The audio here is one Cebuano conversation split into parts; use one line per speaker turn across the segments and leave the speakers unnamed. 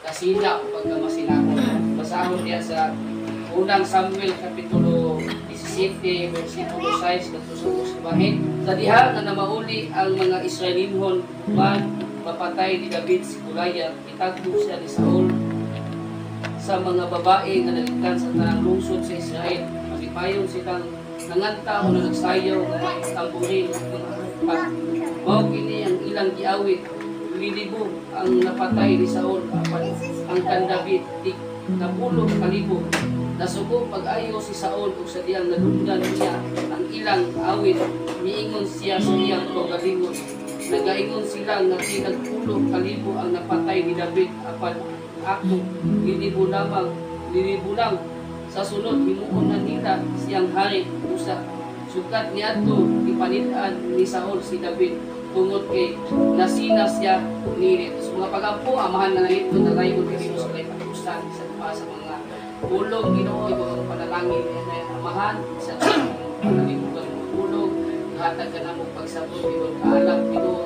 Kasina o pagkamasinahon. Basahon diya sa Unang Samuel Kapitulo 17, versikulo 6 ngadto sa bahin. Sa diha nga namauli ang mga Israelinhon man mapatay ni David si Goliath, itagbo siya ni Saul sa mga babae nga naggikan sa tanang lungsod sa Israel. Malipayon silang nanganta o nagsayaw nga may tamborin ug mga harpa. Mao kini ang ilang giawit: "Lilibo ang napatay ni Saul, apan ang kan David tig 10,000." Nasuko pag-ayo si Saul ug sa diyang nadunggan niya ang ilang awit, miingon siya sa iyang kaugalingon, "Nagaingon sila nga tinagpulo kalibo ang napatay ni David, apan ako lilibo lamang, lilibo lang. Sa sunod himuon na nila siyang hari." Usa sukad niadto, gipanid-an ni Saul si David tungod kay nasina siya niini. So mga pagampo, Amahan nga nangito, nalayon kay sa katapusan sa pa sa mga pulong, Ginoo, ikaw ang panalangin na Amahan sa panalibugan ng pulong, hatag ka namo pagsabot, Ginoo, kaalam, Ginoo,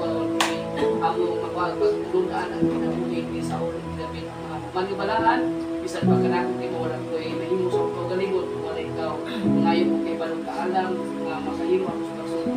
amo mapagpagtulunan ang kinabuhi ni Saul ni David. Amahan man nga balaan, bisan pa kanako, Ginoo, wala ko'y mahimo sa kaugalingon, wala ikaw. Ngayon mo kay balong kaalam nga makahimo ako sa pagsulti.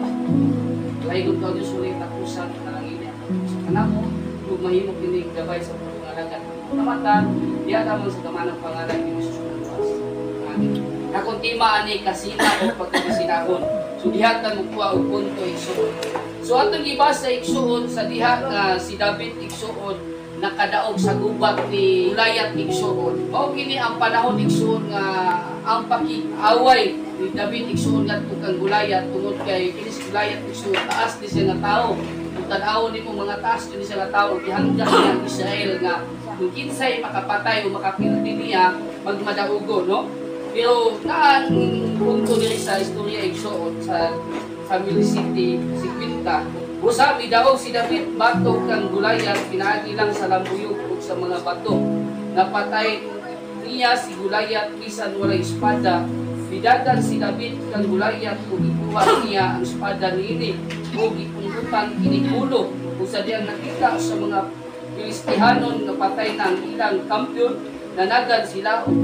Layon ka Diyos, wala tapusan, panalangin niya sa kanamo ug mahimo kini gabay sa pulong alagad kamatan diya lamang sa gamanang pangalan ni Jesus Christ. Amen. Akong tema ani kasina o pagkamasinahon. So diha ta mokuha og punto, igsuon. So atong gibasa, igsuon, sa diha nga si David, igsuon, nakadaog sa gubat ni Goliath, igsuon. Mao kini ang panahon, igsuon, nga ang pakiaway ni David, igsuon, ngadto kang Goliath, tungod kay kini si Goliath, igsuon, taas ni siya nga tawo. Kung tan-awon nimo, mga taas ni siya nga tawo, gihangga niya ang Israel nga kung kinsay makapatay o makapildi niya, magmadaugo, no? Pero naan punto diri sa istorya, igsuon, sa Samuel 7:50. Usa midaog si David batok kang Goliath pinaagi lang sa lambuyog ug sa mga bato. Napatay niya si Goliath bisan walay espada. Midagan si David kang Goliath ug ikuha niya ang espada niini ug ipunggutan kini ulo. Ug sa diyang nakita sa mga Filistihanon nga patay na ang ilang kampiyon, nanagan sila. Ug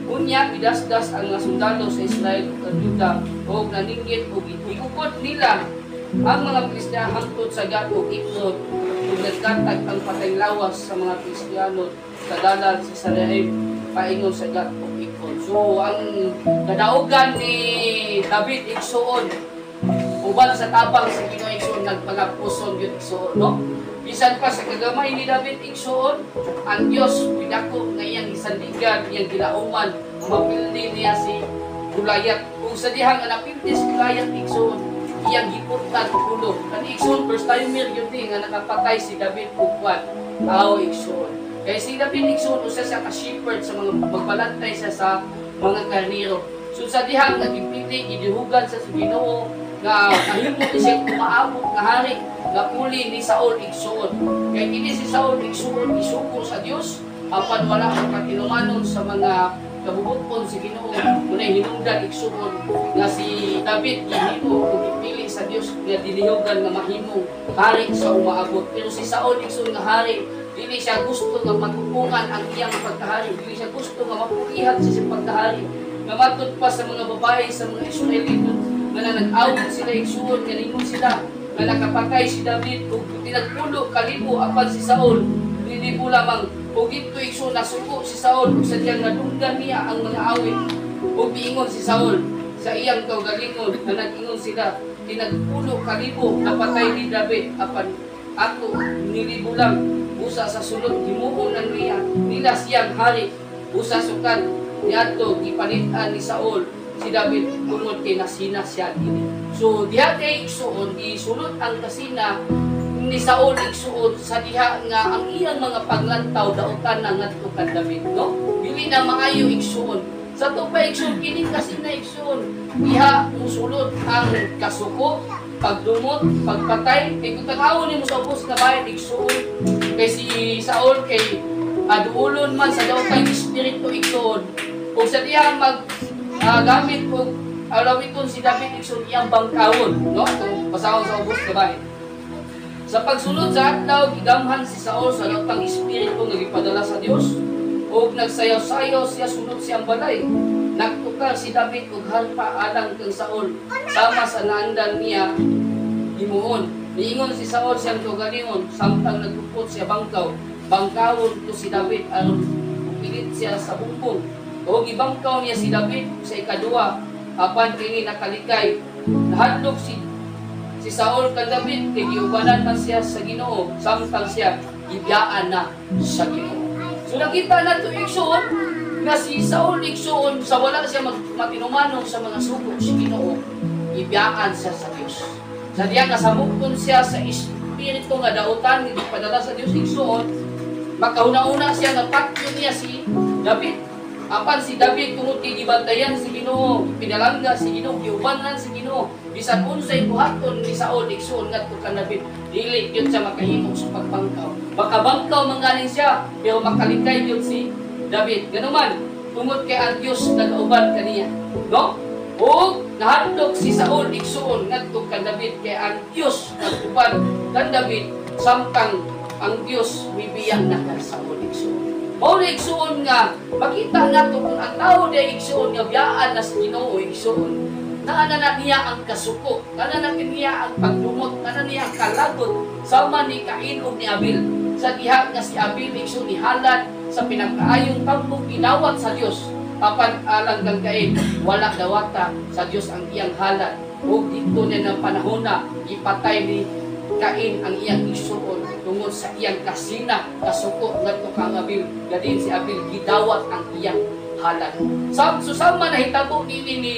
unya gidasdas ang mga sundalo sa Israel ug ang Juda ug naninggit ug giukod nila ang mga Filistea hangtod sa Gat ug Ekron ug nagkatag ang patayng lawas sa mga Filistiano sa dalan sa Saraim paingon sa Gat ug Ekron. So ang kadaugan ni David, igsuon, uban sa tabang sa Ginoo, igsuon, nagpangapuson gyud, igsuon, no? Bisan pa sa kagamay ni David, igsuon, ang Dios pidako nga iyang gisandigan, iyang gilauman, mapildi niya si Goliath. Kung sa dihang nga napildi si Goliath, igsuon, iyang giputlan ulo. Kani, igsuon, first timer yun di nga nakapatay si David og kwan tao, igsuon. Kay si David, igsuon, usa siya ka shepherd sa mga magbalantay siya sa mga karniro. So sa dihang nga gipili, gidihugan sa Ginoo nga mahimo ni siya umaabot nga hari nga puli ni Saul, igsuon. Kay kini si Saul, igsuon, gisuko sa Dios apan wala ang katinumanon sa mga kabubuton si Ginoo. Munay hinungdan, igsuon, nga si David gihimo ug gipili sa Dios nga dinihugan nga mahimong hari sa umaabot. Pero si Saul, igsuon, nga hari, dili siya gusto nga matupungan ang iyang pagkahari, dili siya gusto nga mapulihan sa siyang pagkahari. Nga matud pa sa mga babae sa mga Israelito nga nag-awit sila, igsuon, nga ningon sila nga nakapatay si David og tinagpulo kalibo apan si Saul lilibo lamang. Ug didto, igsuon, nasuko si Saul ug sa diyang nadunggan niya ang mga awit ug miingon si Saul sa iyang kaugalingon na nag-ingon sila tinagpulo kalibo napatay ni David apan ako nilibo lang. Usa sa sunod himuon na niya nila siyang hari. Usa sukad niadto gipanid-an ni Saul si David tungod kay nasina siya dili. So diha kay, igsuon, gisulot ang kasina ni Saul, igsuon, sa diha nga ang iyang mga paglantaw dautan na ngadto kan David, no? Dili na maayo, igsuon. Sa to pa, igsuon, kini kasina, igsuon, diha musulot ang kasuko, pagdumot, pagpatay. Kay kung tan-awon nimo sa ubos nga bahin, igsuon, kay si Saul kay aduulon man sa daotang espiritu, igsuon. Kung sa diha mag gamit og alawiton si David, igsuon, iyang bangkawon, no? Itong basahon sa ubos nga bahin. Sa pagsulod sa adlaw, gigamhan si Saul sa lutang espiritu nga gipadala sa Dios ug nagsayaw-sayaw siya sulod siyang balay. Nagtukar si David og harpa alang kang Saul sama sa naandan niya himuon. Niingon si Saul siyang kaugalingon samtang nagpupot siya bangkaw. Bangkawon ko si David aron upilit siya sa bumbong. O gibangkaw niya si David sa ikaduha apan kini nakalikay. Nahadlok si Saul kang David kay giubanan man siya sa Ginoo samtang siya gibiyaan na sa Ginoo. So nakita nato, igsoon, nga si Saul, igsoon, sa wala siya matinumanon sa mga sugo sa Ginoo, gibiyaan siya sa Dios. Sa diya kasamukon siya sa espiritu nga dautan nga gipadala sa Dios, igsoon, makahuna-una siya nga patyon niya si David. Apan si David, tungod kay gibantayan si Ginoo, pinalangga si Ginoo, giubanan si Ginoo, bisan unsay buhaton ni Saul, igsoon, ngadto kan David, dili gyud siya makahimo sa pagbangkaw. Makabangkaw man galing siya, pero makalikay gyud si David. Ganuman, tungod kay ang Dios nagauban kaniya, no? O nahadlok si Saul, igsoon, ngadto kan David kay ang Dios nag-uban kan David samtang ang Dios mibiya na kan Saul, igsoon. Mao na, igsoon, nga makita nato kung ang tao di, igsoon, nga biyaan na sa Ginoo, igsoon, naa na niya ang kasuko, naa na niya ang pagdumot, naa na niya ang kalagot sama ni Cain ug ni Abel. Sa diha nga si Abel, igsoon, ni halad sa pinakaayong tambok, gidawat sa Dios. Apan alang kang Cain, wala dawata sa Dios ang iyang halad. Ug dito na ng panahon na ipatay ni Cain ang iyang igsuon tungod sa iyang kasina, kasuko ngadto kang Abel. Gadin si Abel gidawat ang iyang halad. So sama nahitabo nini ni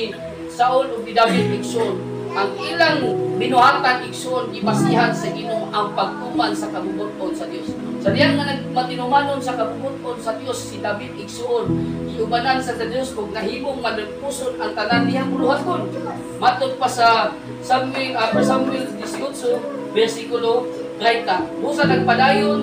Saul ug ni David, igsoon, ang ilang binuhatan, igsoon, gibasihan sa Ginoo ang pagtuman sa kabubut-on sa Dios. Sa diyang nga nagmatinumanon sa kabubut-on sa Dios si David, igsoon, giubanan sa Dios ug nahimong malampuson ang tanan niyang buluhaton. Matod pa sa Samuel 18 versikulo 30. Busa nagpadayon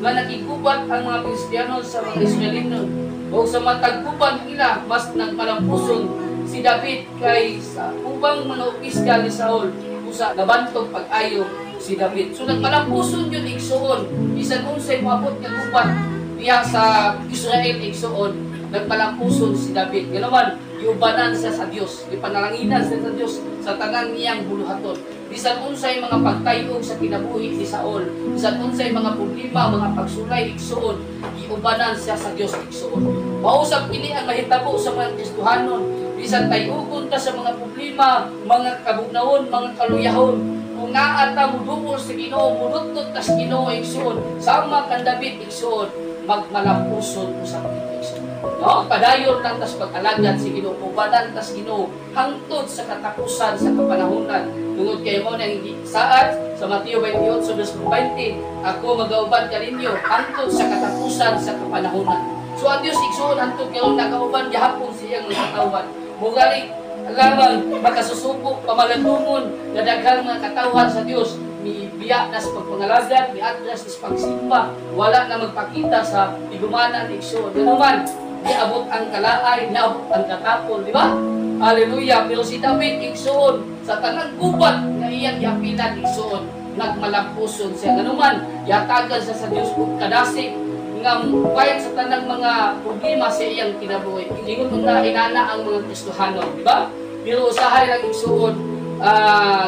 nga nakigubat ang mga Kristiyano sa mga Israelino. O sa matag gubat nila, mas nagmalampuson si David kay sa ubang mga opisyal ni Saul. Usa nabantog pag-ayo si David. So nagmalampuson yun, igsoon, bisan unsay moabot nga gubat diha sa Israel, igsoon, nagmalampuson si David. Ganaman, giubanan siya sa Dios, gipanalanginan siya sa Dios sa tanan niyang buluhaton. Bisan unsay mga pagtayog sa kinabuhi ni Saul, bisan unsay mga problema, mga pagsulay, igsoon, giubanan siya sa Dios, igsoon. Mausap kini ang mahitabo sa mga Kristohanon, bisan tayugon ta sa mga problema, mga kabugnawon, mga kaluyahon, kung naa ta muduol sa Ginoo, mudutdot ta sa Ginoo, igsoon, sama kan David, igsoon, magmalampuson usab kita, igsoon. No, padayon lang tas pag-alagad si Ginoo, ubanan tas Ginoo hangtod sa katapusan sa kapanahunan. Tungod kay mo nang saad sa Mateo 28 verse 20, "Ako magauban kaninyo hangtod sa katapusan sa kapanahunan." So ang Dios, igsoon, hangtod karon nagauban gihapon sa iyang mga katawhan. Mugali lamang makasusubo pamalandungon nga daghang mga katawhan sa Dios mibiya na sa pagpangalagad, miatras sa pagsimba, wala na magpakita sa tigumanan, igsoon. Ganuman, niabot ang kalaay, niabot ang katapol, di ba? Hallelujah. Pero si David, igsoon, sa tanang gubat nga iyang giapilan, igsoon, nagmalampuson siya. Ganuman, yatagan siya sa Dios ug kadasig nga bayad sa tanang mga problema sa iyang kinabuhi. Ingon na inana ang mga Kristohano, di ba? Pero usahay lang, igsoon,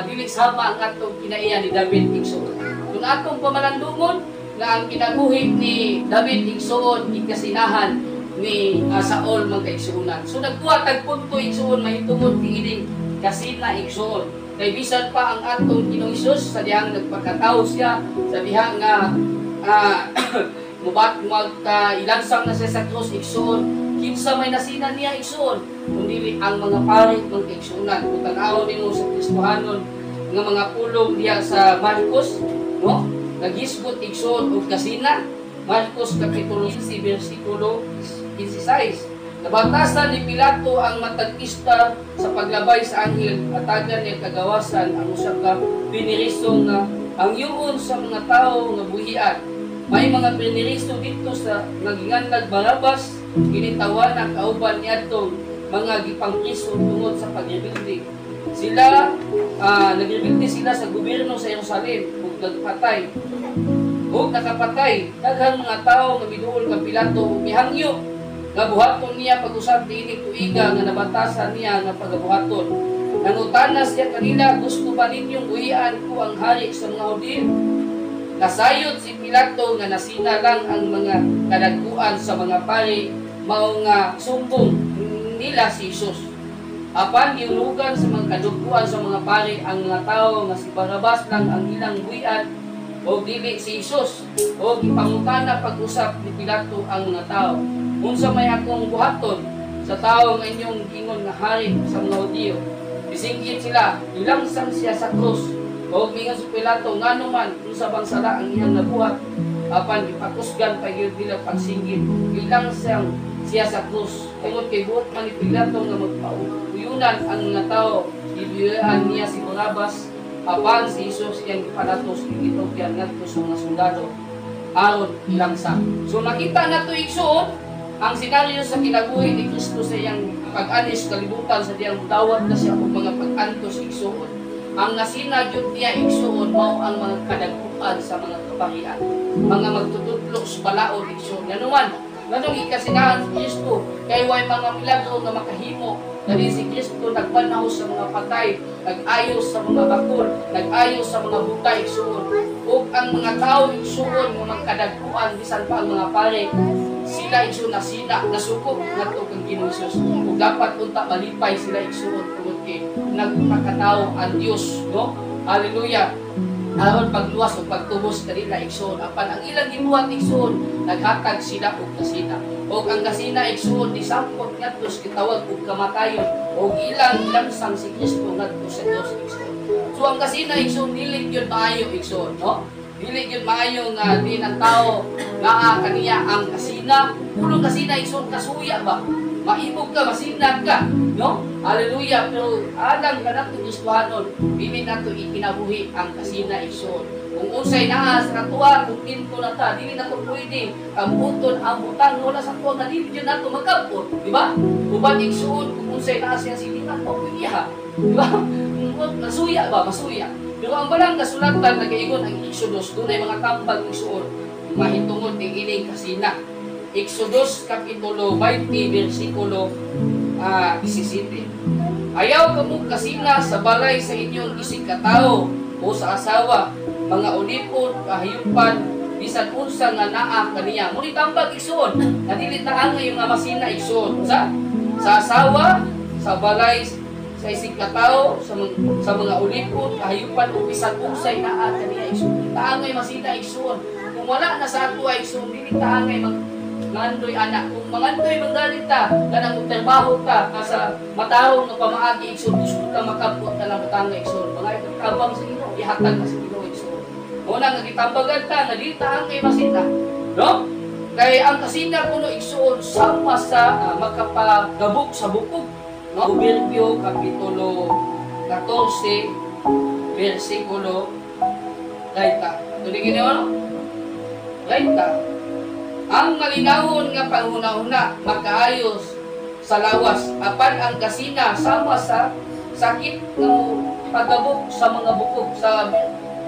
dili sama ang atong kinaiya ni David, igsoon. Kung atong pamalandungon nga ang kinabuhi ni David, igsoon, ikasinahan ni Saul, mga kaigsuonan. So nagkuha tag punto, igsoon, mahitungod kining kasina, igsoon. Kay bisan pa ang atong Ginoong Hesus, sa dihang nagpakatawo siya, sa dihang nga mubat magka ilansang na siya sa krus, igsoon, kinsa may nasina niya, igsoon, kundi ang mga pari, mga kaigsuonan. Kung tan-awon nimo sa Kristohanon nga mga pulong diha sa Marcos, no? Naghisgot, igsoon, og kasina. Marcos kapitulo 15 versikulo 16. Nabatasan ni Pilato ang matag pista sa paglabay sa anghel, atagan niya kagawasan ang usa ka piniriso nga ang yuon sa mga tawo nga buhian. May mga piniriso didto sa nga ginganlag Barabas, ginitawana kauban niadtong mga gipangpriso tungod sa pagrebelde. Sila nagrebelde sila sa gobyerno sa Jerusalem ug nagpatay. Ug nakapatay, daghang mga tawo nga miduol kang Pilato ug mihangyo nga buhaton niya pag-usab niining tuiga nga nabatasan niya nga pagabuhaton. Nangutana siya kanila, "Gusto ba ninyong buhian ko ang hari sa mga Hudiyo?" Nasayod si Pilato nga nasina lang ang mga kadagkuan sa mga pari, mao nga sumbong nila si Jesus. Apan gihulugan sa mga kadugkuan sa mga pari ang mga tawo nga si Barabas lang ang ilang buhian o dili si Jesus. O gipangutana pag-usap ni Pilato ang mga tao, "Unsa may akong buhaton sa tawo nga inyong giingon nga hari sa mga Hudiyo?" Bisinggit sila, "Ilangsang siya sa krus." O mingon si Pilato, "Ngano man, unsa bang sala ang iyang nabuhat?" Apan gipakusgan pa gyud nila pagsinggit, "Ilangsang siya sa krus." Tungod kay buot man ni Pilato nga magpauyunan ang mga tao, gibiyaan niya si Barabas, apan si Jesus iyang gipanatos, gitugyan ngadto sa mga sundalo aron ilangsang. So nakita nato, igsuon, ang senaryo sa kinabuhi ni Kristo sa iyang pag-alis kalibutan sa diyang dawat na siya og mga pag-antos, igsuon. Ang nasina gyud niya, igsuon, mao ang mga kadagkuan sa mga kaparian, mga magtutudlo sa balaod, igsuon. Nganuman, nganong ikasinahan si Kristo? Kay way mga milagro nga makahimo. Dali si Kristo nagbanhaw sa mga patay, nag-ayos sa mga bakol, nag-ayos sa mga buta, igsuon. Ug ang mga tao, igsuon, nga magkadagkuan, bisan pa ang mga pare, sila, igsuon, nasina, nasuko ngadto kang Ginoong Hesus. Ug dapat unta malipay sila, igsuon, tungod kay nagpakatao ang Dios, no? Hallelujah. Aron pagluwas o pagtubos kanila, igsuon. Apan ang ilang gibuhat, igsuon, naghatag sila og kasina. Og ang kasina, igsuon, nisampot ngadto sa gitawag og kamatayon og ilang langsang si Kristo ngadto sa Dios, igsuon. So ang kasina, igsuon, dili gyud maayo, igsuon, no? Dili gyud maayo nga din ang tao naa kaniya ang kasina. Pulong kasina, igsuon, kasuya ba? Maibog ka, masinag ka, no? Hallelujah. Pero alang kanato Kristohanon, dili nato ikinabuhi ang kasina, igsuon. Kung unsay naa sa katuwa, kontento na ta, dili nato pwede kabuton ang butang wala sa tuwa nga dili jud nato magkabot, di ba? Uban, igsuon, kung unsay naa siya silingan, mao iya, di ba? Masuya ba? Masuya. Pero ang balang kasulatan nagaingon ang Exodus, dunay mga tambag, igsuon, mahitungod ni ining kasina. Exodus kapitulo 20 versikulo 17. "Ayaw kamo kasina sa balay sa inyong isig katawo o sa asawa, mga ulipon, kahayupan, bisan unsa nga naa kaniya." Muni tambag, igsuon, nga dili ta angay nga masina, igsuon. Sa asawa, sa balay sa isig katawo, sa mga ulipon, kahayupan o bisan unsay naa kaniya, igsuon. Ta angay masina, igsuon. Kung wala na sa ato ay, igsuon, dili ta angay mag mangandoy anak. Kung mangandoy manggalit ta, kanang trabaho ta sa matarong nga pamaagi, igsoon, gusto ta makabot ka lang butanga, igsoon. Mga tabang sa Ginoo, ihatag ka sa Ginoo, igsoon. Una nga gitambagan ta nga dili ta angay masina, no? Kay ang kasina kuno, igsuon, sama sa makapagabok sa bukog, no? Proverbio kapitulo 14 versikulo 30. Tuloy gini no? 30. "Ang malinawon nga panghuna-huna makaayos sa lawas, apan ang kasina sama sa sakit nga pagabok sa mga bukog." Sa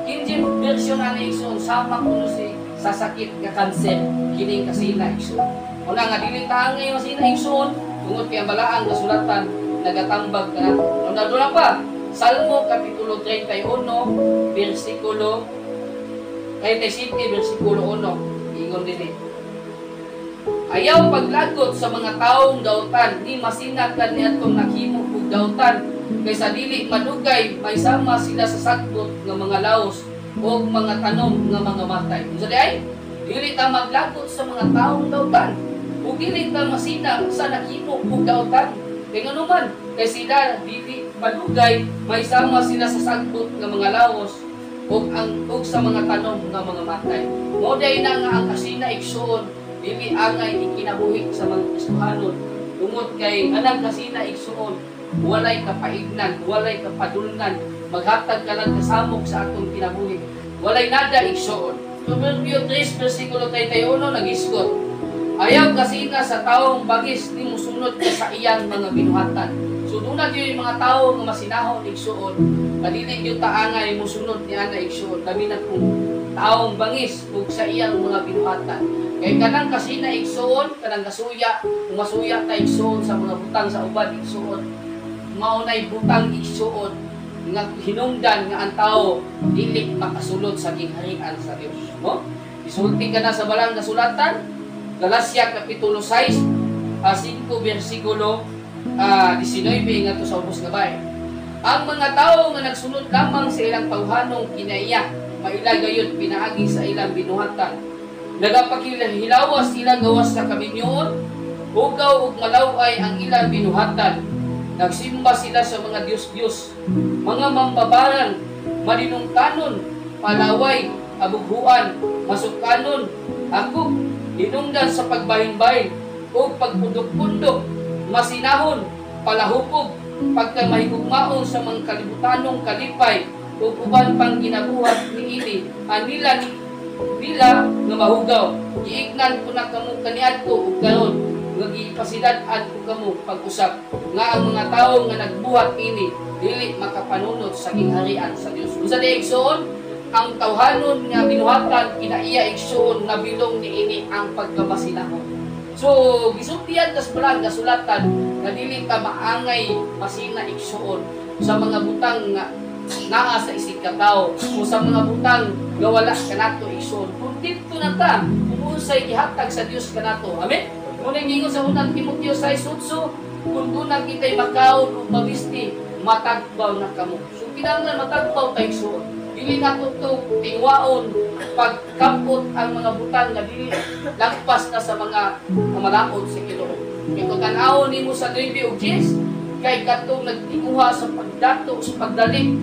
King James Version ani, igsoon, sama kuno si sa sakit nga kanser kining kasina, igsoon. Una nga dili ta angay masina, igsoon, tungod kay ang balaang kasulatan nagatambag kanato. Una doon pa Salmo kapitulo 31 versikulo 37 versikulo 1, ingon dinhi, "Ayaw paglagot sa mga taong dautan, ni masinag ka niadtong naghimo og dautan, kay sa dili madugay may sama sila sa sagbot nga mga laos o mga tanom nga mga matay." Unsa di ay? Dili ta maglagot sa mga taong dautan ug dili ta masinag sa naghimo og dautan. Kay ngano man, kay sila dili madugay may sama sila sa sagbot nga mga laos ug ang ug sa mga tanom nga mga matay. Mao day na nga ang kasina, igsuon, dili angay ikinabuhi sa mga Kristohanon tungod kay anang kasina, igsuon, walay kapaignan, walay kapadulngan, maghatag ka lang kasamok sa atong kinabuhi. Walay nada, igsuon. Proverbio 3 versikulo 31 nagisgot, "Ayaw kasina sa taong bagis ni musunod ka sa iyang mga binuhatan." So Una gyud yung mga tao nga masinahon, igsuon, kadili gyud taangay musunod ni ana, igsuon, labi na kung taong bangis ug sa iyang mga binuhatan. Kay kanang kasina, igsuon, kanang kasuya, kung masuya ta, igsuon, sa mga butang sa uban, igsuon, mao nay butang, igsuon, nga hinungdan nga ang tao dili makasulod sa gingharian sa Dios, no? Isulti ka na sa balang kasulatan, Galacia kapitulo 6, 5 bersikulo 19 ngadto sa ubos nga bahin. Ang mga tao nga nagsunod lamang sa ilang tawhanong kinaiya, maila gayud pinaagi sa ilang binuhatan. Nagapakihilawas sila gawas sa kaminyoon, hugaw ug malaway ang ilang binuhatan. Nagsimba sila sa mga diyos-diyos, mga mambabarang, malinungtanon, palaway, abughuan, masukanon, akop, hinungdan sa pagbahin-bahin, ug pagpundok-pundok, masinahon, palahupog, pagkamahigugmaon sa mga kalibutanong kalipay, ug uban pang ginabuhat niini, anila ni nila nga mahugaw. Giignan ko na kamo kaniadto ug karon nga gipasilad-an ko kamo pag-usap nga ang mga tawo nga nagbuhat ini dili makapanunot sa gingharian sa Dios. Unsa di, igsoon? Ang tawhanon nga binuhatan kinaiya, igsoon, nabilong niini ang pagkamasinahon. So gisultian tas balang kasulatan nga dili ta maangay masina, igsoon, sa mga butang nga naa sa isig ka tawo o sa mga butang nga wala kanato, igsoon. Kontento na ta kung unsay gihatag sa Dios kanato. Amen. Muna gingon sa Unang Timoteo 6:8, kung duna kita'y makaon o mabisti, matagbaw na kamo. So kinahanglan matagbaw tayo, igsoon. Dili nato to tingwaon pagkampot ang mga butang nga dili lagpas na sa mga kamalaot sa Ginoo. Kay kung tan-awon nimo sa 9 ug 10, kay katong nagtinguha sa pagdato sa pagdali.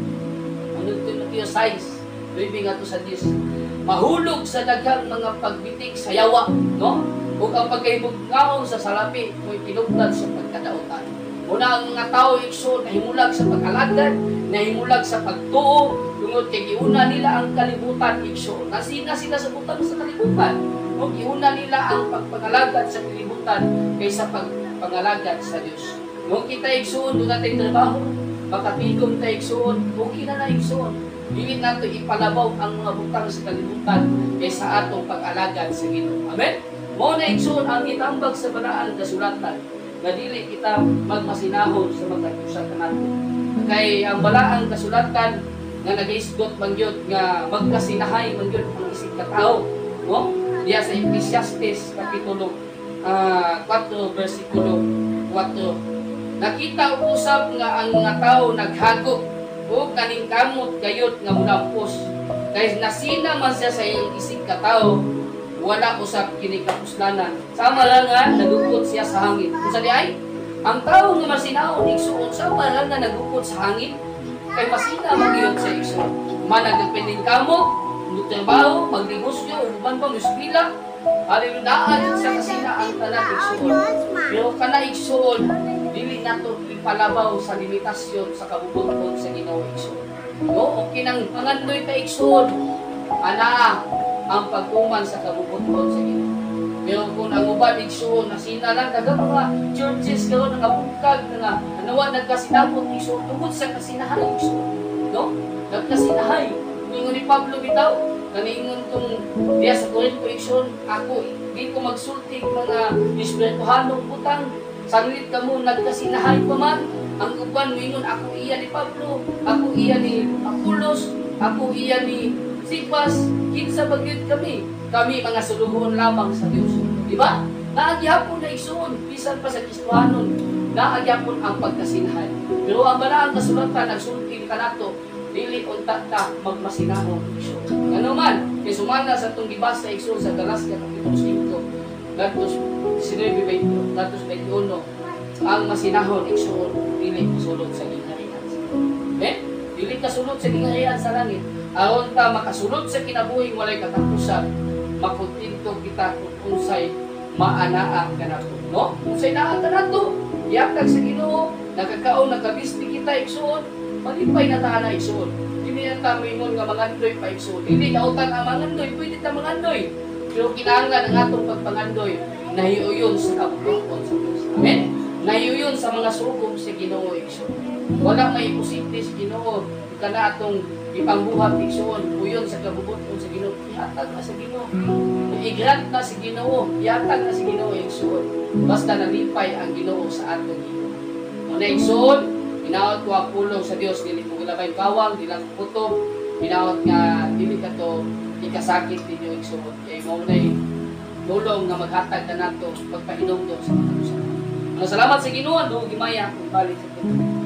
Ano, Timoteo 6, 9 ngadto sa 10. Mahulog sa daghang mga pagbitik sa yawa, no? Ug ang pagkahibugnaon sa salapi mo'y tinubdan sa pagkadautan. Una ang mga tao, igsoon, nahimulag sa pag-alagad, nahimulag sa pagtuo, tungod kay giuna nila ang kalibutan, igsoon. Nasina sila sa butang sa kalibutan. No, giuna nila ang pagpangalagad sa kalibutan kaysa pagpangalagad sa Dios. No, kita, igsoon, duna tay trabaho, makatigom ta, igsoon, okay na na, igsoon. Dili nato ipalabaw ang mga butang sa kalibutan kaysa atong pag-alagad sa Ginoo. Amen? Mao na, igsoon, ang gitambag sa balaan kasulatan nga dili kita magmasinahon sa mga usa kanato. Kay ang balaang kasulatan nga nagaisgot man gyud nga magkasinahay man gyud ang isig ka tawo, no? Diya sa Ecclesiastes kapitulo 4 bersikulo 4. Nakita usab nga ang mga tao naghagop o kaning kamot gayud nga mulampos. Kay nasina man siya sa iyang isig ka tawo, wala usab kini kapuslanan. Sama lang nga nagukot siya sa hangin. Unsa di ay? Ang tao nga masinahon, igsuon, sama lang nga nagukot sa hangin. Kay masina man gyud sa igsuon. Managapending kamo, mutrabaho, magnegosyo, uban pa muspila. Hallelujah, jud sa kasina ang tanan, igsuon. Pero kana, igsuon, dili nato ipalabaw sa limitasyon sa kabubut-on sa Ginoo, igsuon. No, okay nang pangandoy ta, igsuon. Anaa ang pagkuman sa kabubut-on sa Ginoo. Pero kung ang uban, igsuon, nasina lang daga mga churches karon nakabungkag nga anawa nagkasinapot, igsuon, tungod sa kasinahay, igsuon. No? Nagkasinahay. Ningon ni Pablo bitaw, kaningon tong diya sa Corinto, igsuon, ako di ko magsulti mga espirituhanong butang sanglit kamo nagkasinahay pa man. Ang uban moingon, ako iya ni Pablo, ako iya ni Apolos, ako iya ni Sipas, kinsa ba gyud kami? Kami mga sulugoon lamang sa Dios. Di ba? Naagyapon na, igsuon, bisan pa sa Kristohanon, naagyapon ang pagkasinahay. Pero ang balaang kasulatan nagsulti kanato, dili unta ta magmasinahon, igsuon. Ngano man, kay sumala sa atong gibasa, igsuon, sa Galacia kapitulo 5, ngadto 19, ngadto 21, ang masinahon, igsuon, dili kasulod sa gingharian. Eh? Dili kasulod sa gingharian sa langit. Aron ta makasulod sa kinabuhing walay katapusan, makontento kita kung unsay maanaa kanato, no? Unsay naa kanato, gihatag sa Ginoo, nakakaon, nakabisti kita, igsuon, malipay na ta na, igsuon. Dili na ta moingon nga mangandoy pa, igsuon. Dili dautan ang mangandoy, pwede ta mangandoy. Pero kinahanglan ang atong pagpangandoy nahiuyon sa kabubut-on sa Dios. Amen. Nayuyon sa mga sugo sa Ginoo, igsoon. Wala may imposible sa Ginoo. Kana atong ipangbuhat, igsoon, uyon sa kabubuton sa Ginoo, ihatag na sa Ginoo. I-grant na sa Ginoo, ihatag na sa Ginoo, igsoon. Basta nalipay ang Ginoo sa atong Ginoo. Muna, igsoon, hinaot ko ang pulong sa Dios dili mo gilabay kawang, di lang kutob, hinaot nga dili kato ikasakit ninyo, igsoon. Kay mao nay tulong nga maghatag kanato pagpahinumdom sa mga usa. Mga salamat sa Ginoo, dugo gimaya akong balik sa Ginoo.